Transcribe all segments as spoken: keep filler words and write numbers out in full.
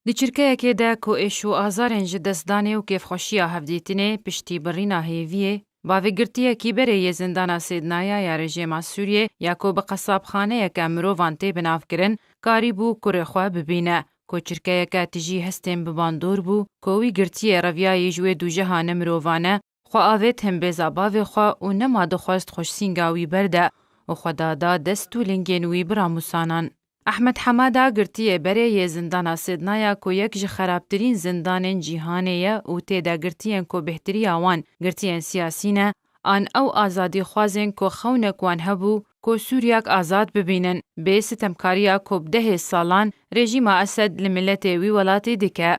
Di çirkeyekê de ku êş û azarên ji destdanê û kêfxweşiya hevdîtinê piştî birîna hêviyê, bavê girtiyekî berê yê zindana Sêdnaya ya rejêma Sûriyê ya ku bi qesabxaneyeke mirovan tê binavkirin, karîbû kurê xwe bibîne, ku çirkeyeke tijî hestên bi bandor bû, ku wî girtiyê reviyayî ji wê dûjeha nemirovane, xwe avêt himbêza bavê xwe û nema dixwest xwe ji sînga wî berde û xwe da da dest û lingên wî bi ramûsanan. Ehmed Hemada girtiyê berê yê zindana Sêdnaya ku yek ji xerabtirîn zindanên cîhanê ye û tê de girtiyên ku bêhtiriya wan girtiyên siyasî ne, an ew azadîxwazên ku xewnek wan hebû ku Sûriyek azad bibînin, bê sitemkariya ku bi dehê salan rejîma Esed li miletê wî welatî dike.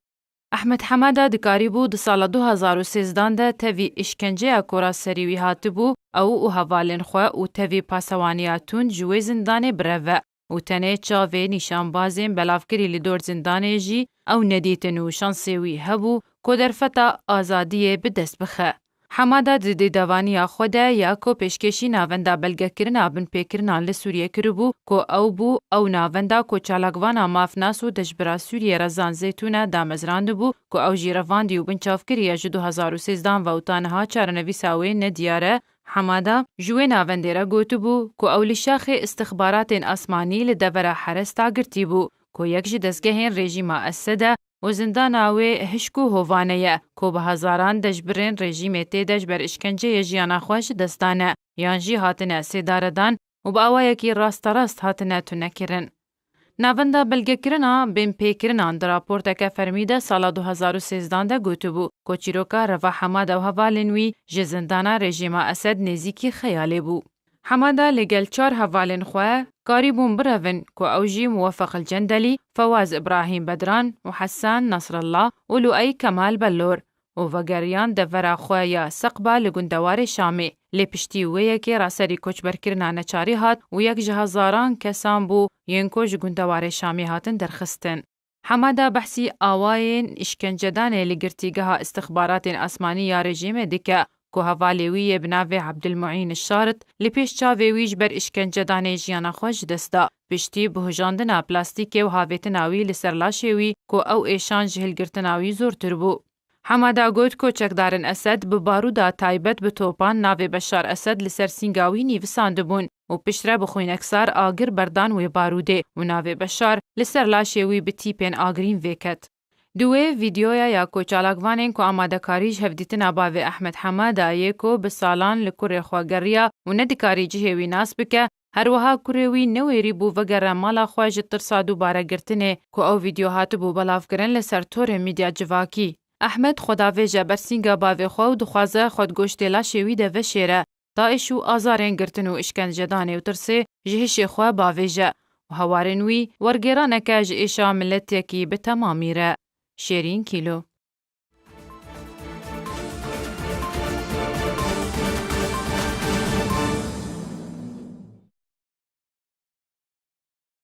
Ehmed Hemada dikarîbû di sala du hazar û sêzdan de tevî îşkenceya ku ra serî wî hatibû, ew û hevalên xwe û tevî pasewaniya tund ji wê zindanê bireve û tenê çavê nîşanbazên belavkirî li dor zindanê jî ew nedîtin û şansê wî hebû ku derfeta azadiyê bi dest bixe. Hemada di dêdevaniya xwe de ya ku pêşkêşî navenda belgekirina binpêkirinan li Sûriyê kiribû, ku ew bû ew navenda ku çalakvana mafnas û deşbira Sûriyê Rezan Zeytûne damezrandibû, ku ew jî revandî û binçav kiriye ji du hazar û sêzdan ve û ta niha çarenivîsa wê nediyar e. Hemada ji wê navendê re gotibû, ku ew li şaxê istixbaratên asmanî li devera Heresta girtî bû, ku yek ji dezgehên rejîma Esed e, û zindana wê hişk û hovane ye, ku bi hezaran deşbirên rejîmê tê de ji ber îşkenceyê jiyana xwe ji dest dane, yan jî hatine sêdaredan û bi awayekî rasterast hatine tunekirin. Navenda belgekirina binpêkirinan di raporteke fermî de sala du hazar û sêzdan de gotibû, ku çîroka Reva Hemada û hevalên wî ji zindana rejîma Esed nêzîkî xeyalê bû. Hemada li gel çar hevalên xwe karîbûn birevin, ku ew jî Muwefeq El Cendelî, Fewaz Îbrahîm Bedran û Hesen Nasrallah û Luey Kemal Bellor, û vegeriyan devera xwe ya Seqba li gundewarê Şamê. Lê piştî wê yekê raserî koçberkirina neçarî hat û yek ji hezaran kesan bû yên ku ji gundewarê Şamê hatin derxistin. Hemada behsî awayên îşkencedanê li girtîgeha istixbaratên asmanî ya rejîmê dike, ku hevalê wî yê bi navê Abdulmuîn Şarit li pêş çavê wî ji ber îşkencedanê jiyana xwe ji dest da. Piştî buhijandina plastîkê û havêtina wî li ser laşê wî, ku ew êşan ji hilgirtina wî zortir bû. Hemada got, ku çekdarên Esed bi barûda taybet bi topan navê Beşar Esed li ser sînga wî nîvisandibûn û piştre bi xwîneksar agir berdan wê barûdê û navê Beşar li ser laşê wî bi tîpên agirîn vêket. Di wê vîdeoya ya ku çalakvanên ku amadekarî ji hevdîtina bavê Ehmed Hemada yê ku bi salan li kurê xwe geriya û nedikarî cihê wî nas bike, her wiha kurê wî newêrî bû vegere mala xwe ji tirsa dubare girtinê, ku ew vîdeo hatibû belavkirin li ser torên medya civakî. Ehmed xwedavêj e ber sînga bavê xwe û dixwaze xwe di goştê laşê wî de veşêre, ta êş û azarên girtin û îşkencedanê û tirsê ji hişê xwe bavêje û hewarên wî wergêraneke ji êşa miletekî bi temamî re. Şêrîn Kîlo.